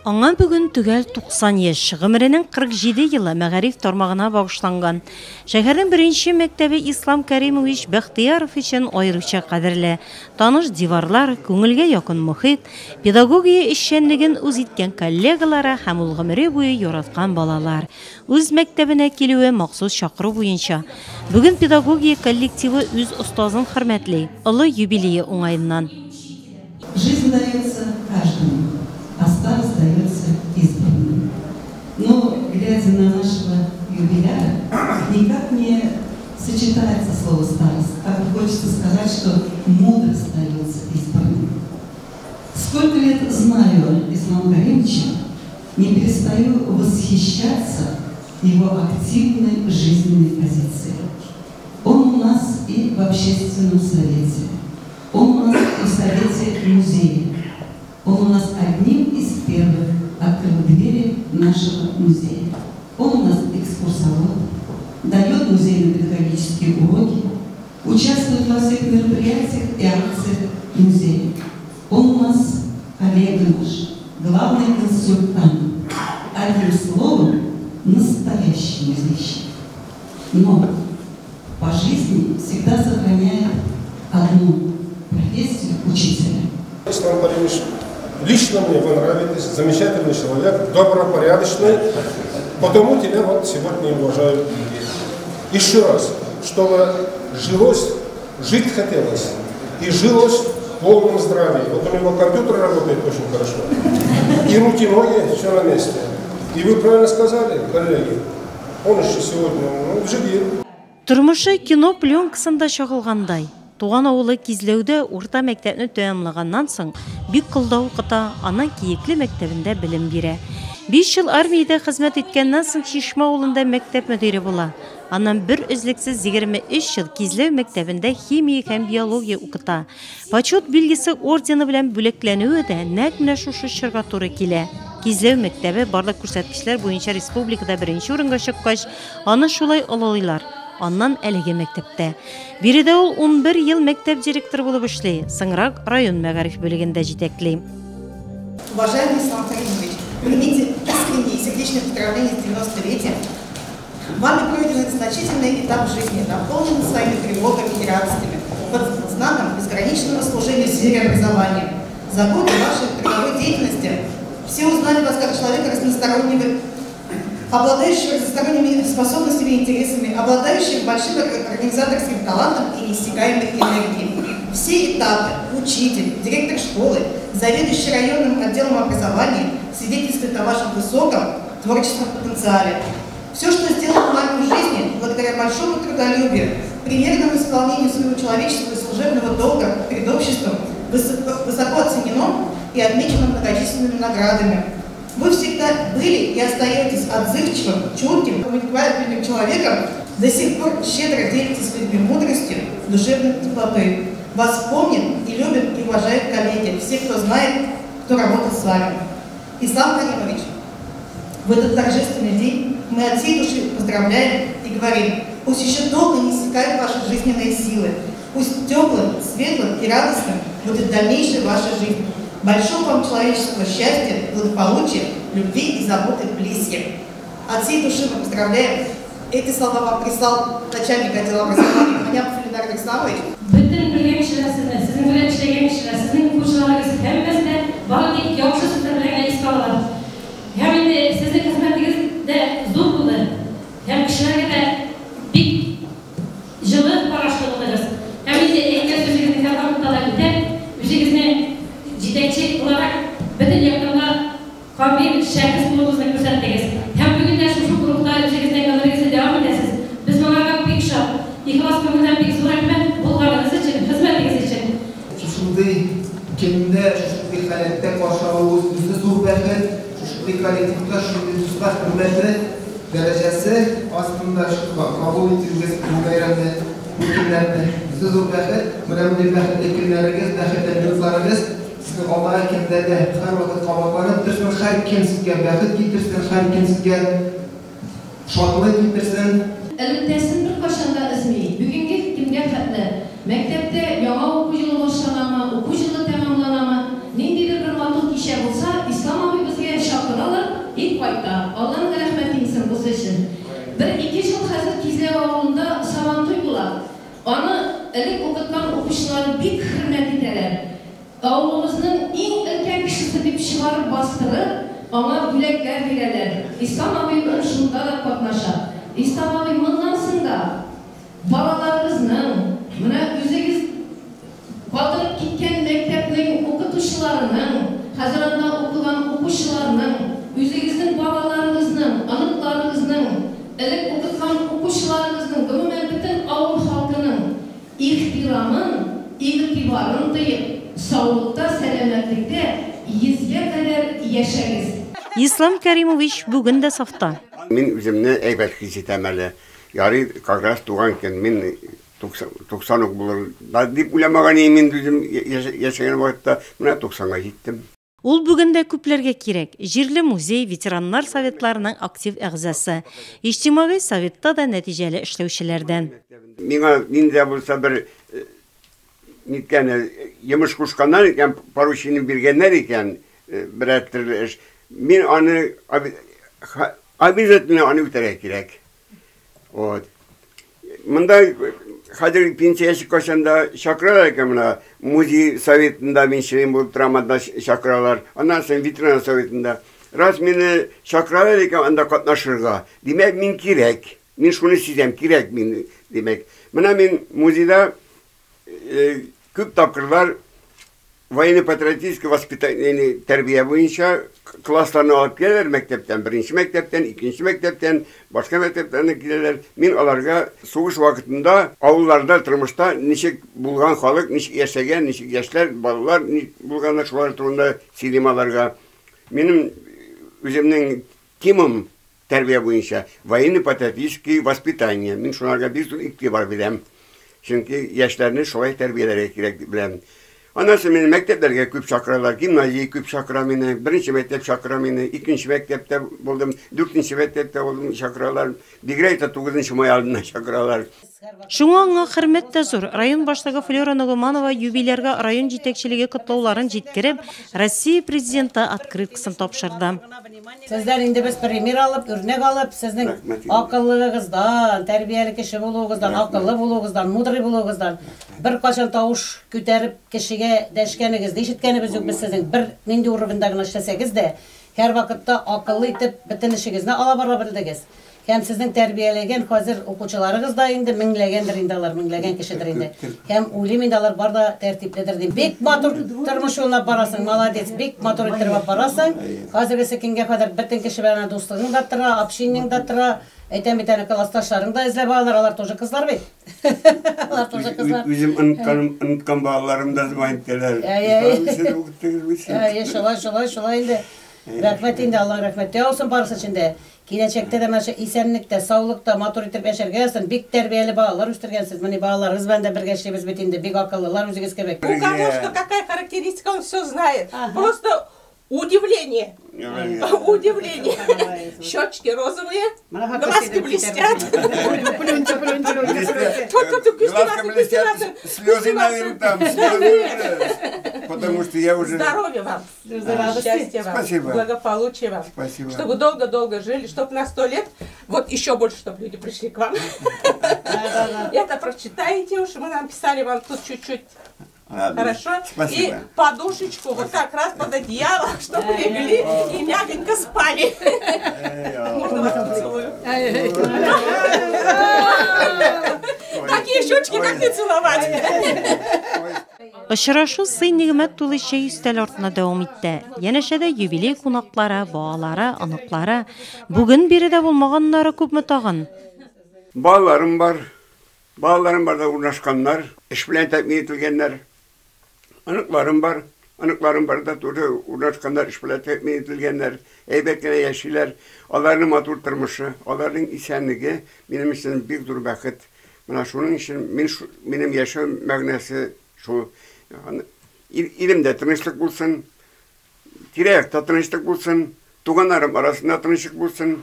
Аңа бүген төгәл 90 яшь. Гомеренең 47 елы мәгариф тармагына багышланган. Шәһәрнең беренче мәктәбе Ислам Кәримович Бәхтияров өчен аеруча кадерле. Таныш диварлар, күңелгә якын мохит, педагогия эшчәнлеген үз иткән коллегалары һәм ул гомере буе яраткан балалар. Үз мәктәбенә килүе махсус чакыру буенча. Бүген педагогия коллективы үз остазын хөрмәтли, олы юбилее уңаеннан. Жизнь дается каждому, а старость дается избранным. Но, глядя на нашего юбиляра, никак не сочетается слово старость. Так хочется сказать, что мудрость дается избранным. Сколько лет знаю Ислама Каримовича, не перестаю восхищаться его активной жизненной позицией. Он у нас и в общественном совете, он у нас и в совете музея. Он у нас одним из первых открыл двери нашего музея. Он у нас экскурсовод, дает музейно-педагогические уроки, участвует во всех мероприятиях и акциях музея. Он у нас коллега наш, главный консультант. Одним словом, настоящий музейщик. Но по жизни всегда сохраняет одну профессию учителя. Ислам Каримович, лично мне вы нравитесь, замечательный человек, добропорядочный, потому тебя вот сегодня и уважаю. Еще раз, чтобы жилось, жить хотелось и жилось в полном здравии. Вот у него компьютер работает очень хорошо, и руки, ноги, все на месте. И вы правильно сказали, коллеги, он еще сегодня, ну, джигит. Тормышы кино пленкасында чагылгандай. Туган авылы Кизләүдә урта мәктәпне тәмамлаганнан соң Бикколда укыта, аннан Киекле мәктәбендә белем бирә. 5 ел армиядә хезмәт иткәннән соң Чишмә авылында мәктәп мөдире була. Аннан бер өзлексез 23 ел Кизләү мәктәбендә химия һәм биология укыта. Почет билгесе ордены белән бүләкләнүе дә нәкъ менә шушы чорга туры килә. Кизләү мәктәбе барлык күрсәткечләр буенча республикада беренче урынга чыккач, аны шулай олылыйлар. Аннан әлеге мәктәптә. Биредә ул 11 ел мәктәп директоры булып эшли, соңрак район мәгариф бүлеген дә җитәкли. Уважаемый Ислам Каримович, примите искренние и сердечные поздравления с 90-летием. Вами пройден значительный этап жизни, наполненный своими тревогами и радостями, под знаком безграничного служения в сфере образования. За годы вашей трудовой деятельности все узнали вас как человека разностороннего, обладающего разносторонними способностями и интересами, обладающего большим организаторским талантом и неиссякаемой энергией. Все этапы – учитель, директор школы, заведующий районным отделом образования – свидетельствуют о вашем высоком творческом потенциале. Все, что сделано вами в жизни, благодаря большому трудолюбию, примерному исполнению своего человеческого и служебного долга перед обществом, высоко, высоко оценено и отмечено многочисленными наградами. Вы всегда были и остаетесь отзывчивым, чутким, коммуникабельным человеком, до сих пор щедро делитесь с людьми мудростью, душевной теплотой. Вас помнят и любят и уважают коллеги, все, кто знает, кто работал с вами. Ислам Каримович, в этот торжественный день мы от всей души поздравляем и говорим, пусть еще долго не иссякают ваши жизненные силы, пусть теплым, светлым и радостным будет дальнейшая ваша жизнь. Большого вам человеческого счастья, благополучия, любви и заботы близких. От всей души мы поздравляем. Эти слова вам прислал начальник отдела образования Ханяпов Ленар Александрович. Бөтен белгән кешеләр сезне, сезнең белән эшләгән кешеләр, сезнең укучыларыгыз һәммәсе дә бары тик яхшы сүзләр белән генә искә алалар. Һәм инде сезнең хезмәтегез дә зур булды. Һәм кешеләргә дә бик җылы карашлы булдыгыз. Һәм инде әйткән сүзегезне һәрвакытта да үтәп, үзегезне җитәкче буларак бөтен яктан да камил шәхес булуыгызны күрсәттегез. Һәм бүген дә шушы рухта үзегезнең гомерегезне дәвам итәсез. Без моңарга бик шат. Ихлас күңелдән бик зур рәхмәт булганыгыз өчен, хезмәтегез өчен. Шушындый көндә, шушындый халәттә каршы алуыбыз үзе зур бәхет. Шушындый коллективта, шушындый дуслар хөрмәте дәрәҗәсе астында кабул итүебез бу бәйрәмне, бу көннәрне үзе зур бәхет. Менә мондый бәхетле көннәрегез, бәхетле минутларыгыз сезнең алдагы көндә дә һәрвакыт кабатланып торсын, һәркем сезгә бәхет китерсен, һәркем сезгә шатлык китерсен. Элемтәсен беркайчан да өзми. Бүгенге көнгә хәтле мәктәптә яңа уку елы башланамы, уку елы тәмамланамы, ниндидер бер матур кичә булса, Ислам абый безгә чакыра. укыткан укучылары бик хөрмәт итәләр. Авылыбызның иң өлкән кешесе дип чыгарып бастырып, аңа бүләкләр бирәләр. Ислам абый ул шунда да катнаша. Ислам абый, моннан соң да балаларыгызның, менә үзегез калдырып киткән мәктәпнең укытучыларының, хәзер анда укыган укучыларның, үзегезнең балаларыгызның, оныкларыгызның, элек укыткан укучыларыгызның, гомумән, бөтен авыл халкының ихтирамын, игътибарын тоеп, саулыкта, сәламәтлектә йөзгә кадәр яшәгез. Ислам Кәримович бүген дә сафта. Мин үземне әйбәт хис итәм әле. Ярый, как раз туган көн. Мин 90 ук булыр да дип уйламаган идем инде үзем яшәгән вакытта. Менә 90-га җиттем. Ул бүген дә күпләргә кирәк. Җирле музей, ветераннар советларының актив әгъзасы. Иҗтимагый советта да нәтиҗәле эшләүчеләрдән. Миңа нинди дә булса бер ниткән йомыш кушканнар икән, поручение биргәннәр икән, берәр төрле эш, мин аны обязательно аны үтәргә кирәк. Вот. Монда хәзер пенсия чыккачан да чакыралар икән менә музей советында мин член булып торам, анда чакыралар. Аннан соң ветеран советында. Раз мине чакыралар икән анда катнашырга, димәк, мин кирәк. Мин шуны сизәм, кирәк мин, димәк. Менә мин музейда күп тапкырлар военно-патриотическое воспитание тәрбия буенча классларны алып киләләр мәктәптән, беренче мәктәптән, икенче мәктәптән, башка мәктәптән дә киләләр. Мин аларга сугыш вакытында авылларда тормышта ничек булган халык, ничек яшәгән, ничек яшьләр, балалар булганнар, шулар турында сөйлим аларга. Минем үземнең темам Тәрбия буенча военно-патриотический воспитание. Мин шуларга бик зур игътибар бирәм. Чөнки яшьләрне шулай тәрбияләргә кирәк дип беләм. Аннан соң мине мәктәпләргә күп чакыралар, гимназия күп чакыра мине, беренче мәктәп чакыра мине, икенче мәктәптә булдым, дүртенче мәктәптә булдым, чакыралар. Бигрәк тә тугызынчы май алдыннан чакыралар. Шуңа аңа хөрмәт тә зур. Район башлыгы Флера Ногуманова юбилярга район җитәкчелеге котлауларын җиткереп, Россия Президенты открыткасын тапшырды. Сездән инде без пример алып, үрнәк алып, сезнең акыллылыгыгыздан, тәрбияле кеше булуыгыздан, акыллы булуыгыздан, мудрый булуыгыздан, беркайчан тавыш күтәреп кешегә дәшкәнегезне ишеткәнебез юк без сезнең, бер нинди уровеньда гына эшләсәгез дә, һәрвакытта акыллы итеп бөтен эшегезне ала бара белдегез. Һәм сезнең тәрбияләгән хәзер укучыларыгыз да инде меңләгәндер инде алар, меңләгән кешедер инде. Һәм уйлыйм инде алар бар да тәртипледер дим. Бик матур тормыш юлына барасың, молодец, бик матур иттереп алып барасың. Хәзергесе көнгә кадәр бөтен кеше белән дуслыгың да тора, общениең дә тора. Әйтәм бит әле, классташларың да эзләп алалар, алар тоже кызлар бит. Алар тоже кызлар. Үзем оныткан, оныткан балаларым да звонить итәләр. Әйе, шулай, шулай, шулай инде. Рәхмәт инде, Аллаһ рәхмәте яусын барысы өчен дә. Киләчәктә дә менә шул исәнлектә, саулыкта матур итеп яшәргә язсын. Бик тәрбияле балалар үстергәнсез. Менә балаларыгыз белән дә бергә эшлибез бит инде, бик акыллылар үзегез кебек. У кого что, какая характеристика, он все знает. Просто удивление. Удивление. Щечки розовые, глазки блестят. Глазки блестят, слезы, наверное, там, слезы. Потому что я уже... Здоровья вам. Счастья вам. Спасибо. Благополучия вам. Спасибо. Чтобы долго-долго жили, чтобы на 100 лет, вот еще больше, чтобы люди пришли к вам. Это прочитаете уж, мы нам писали вам тут чуть-чуть. Хорошо? Спасибо. И подушечку вот как раз под одеяло, чтобы легли и мягонько спали. Можно вас поцелую? Такие щечки, как не целовать? Очрашу сый-нигъмәт тулы чәй өстәле артында дәвам итте. Янәшәдә юбилей кунаклары, балалары, оныклары. Бүген биредә булмаганнары күпме тагын? Балаларым бар. Балаларым бар да урнашканнар, эш белән тәэмин ителгәннәр. Оныкларым бар. Оныкларым бар да тоже урнашканнар, эш белән тәэмин ителгәннәр. Әйбәт кенә яшиләр. Аларның матур тормышы, аларның исәнлеге минем өчен бик зур бәхет. Менә шуның өчен мин минем яшәү мәгънәсе шул. Илемдә тынычлык булсын, тирә-якта тынычлык булсын, туганнарым арасында тынычлык булсын,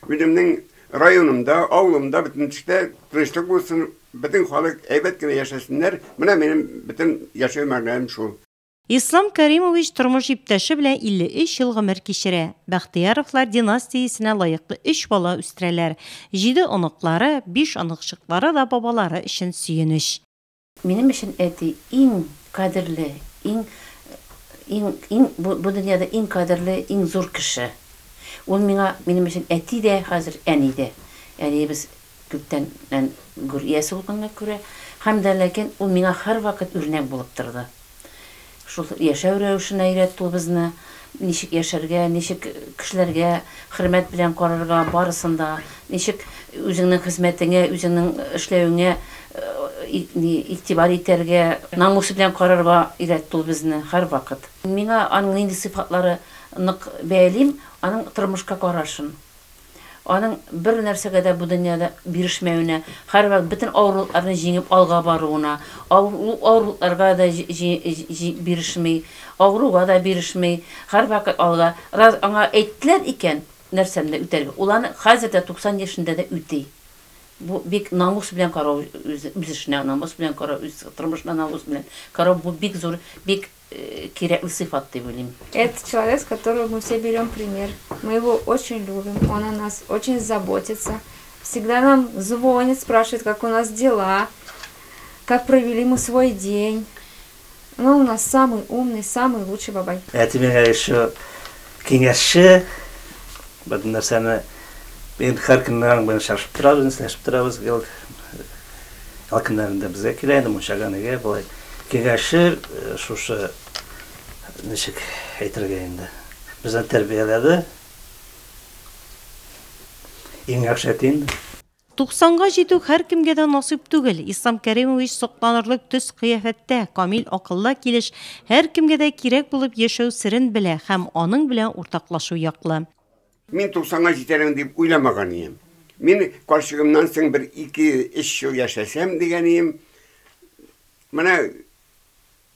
үземнең районымда, авылымда бөтен төштә тынычлык булсын, бөтен халык әйбәт кенә яшәсеннәр. Менә минем бөтен яшәү мәгънәм шул. Ислам Кәримович тормыш иптәше белән 53 ел гомер кичерә. Бәхтияровлар династиясенә лаеклы өч бала үстерәләр. Җиде оныклары, биш оныкчыклары да бабалары өчен сөенеч. Минем өчен әти иң кадерле, иң, иң, иң, бу, бу дөньяда иң кадерле, иң зур кеше. Ул миңа, минем өчен әти дә, хәзер әни дә. Әниебез күптәннән гүр иясе булганга күрә, һәм дә ләкин ул миңа һәрвакыт үрнәк булып торды. Шул яшәү рәвешенә өйрәтте ул безне, ничек яшәргә, ничек кешеләргә хөрмәт белән карарга, барысын да, ничек үзеңнең хезмәтеңә, үзеңнең эшләвеңә игътибар итәргә, намус белән карарга өйрәтте ул безне һәрвакыт. Миңа аның нинди сыйфатлары нык бәялим, аның тормышка карашын. Аның бер нәрсәгә дә бу дөньяда бирешмәвенә, һәрвакыт бөтен авырлыкларны җиңеп алга баруына, ул авырлыкларга да бирешми, авыруга да бирешми, һәрвакыт алга. Раз аңа әйттеләр икән, нәрсәне дә үтәргә, ул аны хәзер дә 90 яшендә дә үти. Бу бик намус белән карау, үз эшенә намус белән карау, үз тормышына намус белән карау, бу бик зур, бик кирәкле сыйфат дип уйлыйм. Это человек, с которого мы все берем пример. Мы его очень любим, он о нас очень заботится. Всегда нам звонит, спрашивает, как у нас дела, как провели мы свой день. Ну, у нас самый умный, самый лучший бабай. Әти миңа еще киңәшче, бөтен нәрсәне мин һәр көнне аның белән шашып торабыз, сөйләшеп торабыз, гел ял көннәрендә безгә килә инде, мунчага нигә болай. Киңәше шушы ничек әйтергә инде. Безне тәрбияләде. Иң яхшы әти инде. 90-га җитү һәркемгә дә насыйп түгел. Ислам Кәримович сокланырлык төс-кыяфәттә, камил акылла килеш, һәркемгә дә кирәк булып яшәү серен белә һәм аның белән уртаклашу яклы. Мин 90-га җитәрмен дип уйламаган идем. Мин карчыгымнан соң бер 2-3 ел яшәсәм дигән идем. Менә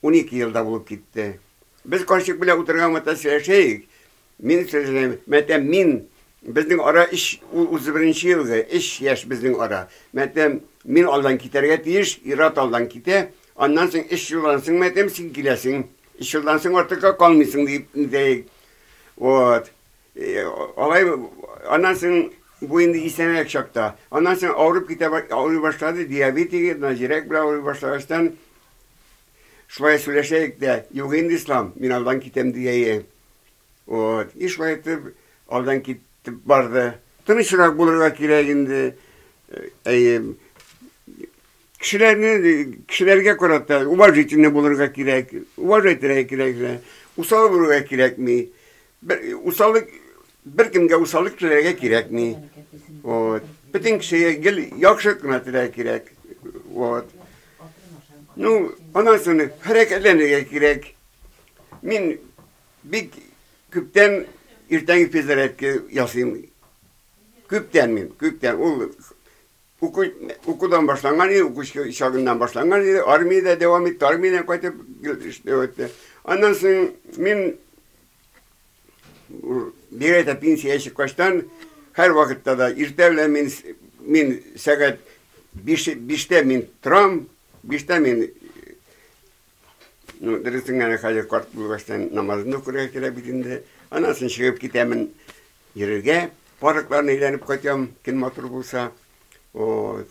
12 елда булып китте. Без карчык белән утырган вакытта сөйләшәйек. Мин сөйләшәм, мәтәм мин безнең ара 3 ул 31 елгы, 3 яшь безнең ара. Мәтәм мин алдан китәргә тиеш, ир-ат алдан китә. Аннан соң 3 елдан соң мәтәм син киләсең. 3 елдан соң артыкка калмыйсың дип нитәйек. Вот. Алай аннан соң бу инде исәнрәк чакта. Аннан соң авырып китә авырый башлады, диабетик, йөрәк белән авырый башлагачтан шулай сөйләшәйек тә, юк инде Ислам, мин алдан китәм дияе. Вот. И шулай итеп алдан китеп барды. Тынычрак булырга кирәк инде. Әйе. Кешеләрне, кешеләргә карата уважительный булырга кирәк, уважать итәргә кирәк. Усал булырга кирәкми. Бер, усаллык беркемгә усаллык теләргә кирәкми. Вот. Бөтен кешегә гел яхшы гына теләргә кирәк. Вот. Ну, аннан соң хәрәкәтләнергә кирәк. Мин бик күптән иртәнге физзарядка ясыйм. Күптән мин, күптән. Ул уку, укудан башланган иде, укучы чагыннан башланган иде, армиядә дәвам итте, армиядән кайтып дәвам итте. Аннан соң мин бигрәк тә пенсиягә чыккачтан һәр вакытта да иртә белән мин мин сәгать 5-тә мин торам, 5-тә мин ну, дөресен генә хәзер карт булгачтан намазны укырга кирәк бит инде. Аннан соң чыгып китәмен йөрергә, паркларны әйләнеп кайтам, көн матур булса. Вот.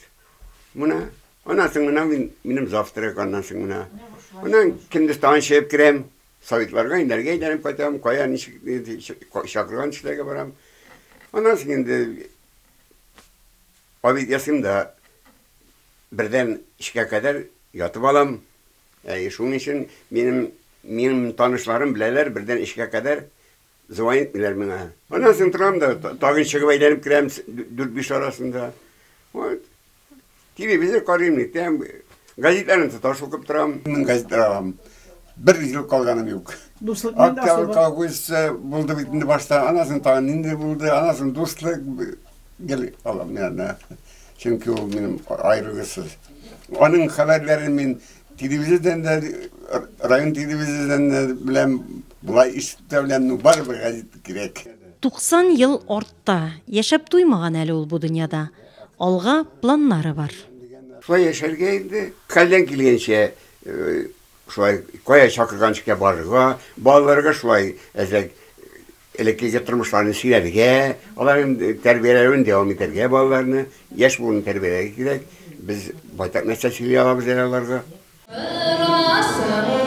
Менә аннан соң менә мин минем завтрак аннан соң менә. Аннан көндез тагын чыгып керәм. Советларга, инәргә әйләнеп кайтам, кая ничек чакырган кешеләргә барам. Аннан соң инде обед ясыйм да бердән эшкә кадәр ятып алам. Әй, шуның өчен минем минем танышларым беләләр, бердән эшкә кадәр звонить итмиләр миңа. Аннан соң торам да тагын чыгып әйләнеп керәм 4-5 арасында. Вот. Телевизор карыйм, нитәм, газетларны тоташ укып торам. Мин газетлар алам. Бер ел калганым юк. Дуслык Октябрь колхозы булды бит инде башта, аннан соң тагын нинди булды, аннан соң дуслык гел алам мин аны. Чөнки ул минем аерылгысыз. Аның хәбәрләрен мин телевизордан да, район телевизордан да беләм, болай ишетеп тә беләм, ну барыбер газета кирәк. 90 ел артта, яшәп туймаган әле ул бу дөньяда. Алга планнары бар. Шулай яшәргә инде, хәлдән килгәнчә шулай кая чакырган җиргә барырга, балаларга шулай әзрәк элеккеге тормышларын сөйләргә, аларның тәрбияләвен дәвам итәргә балаларны, яшь буынны тәрбияләргә кирәк. Без байтак нәрсә сөйли алабыз әле аларга. Торасың.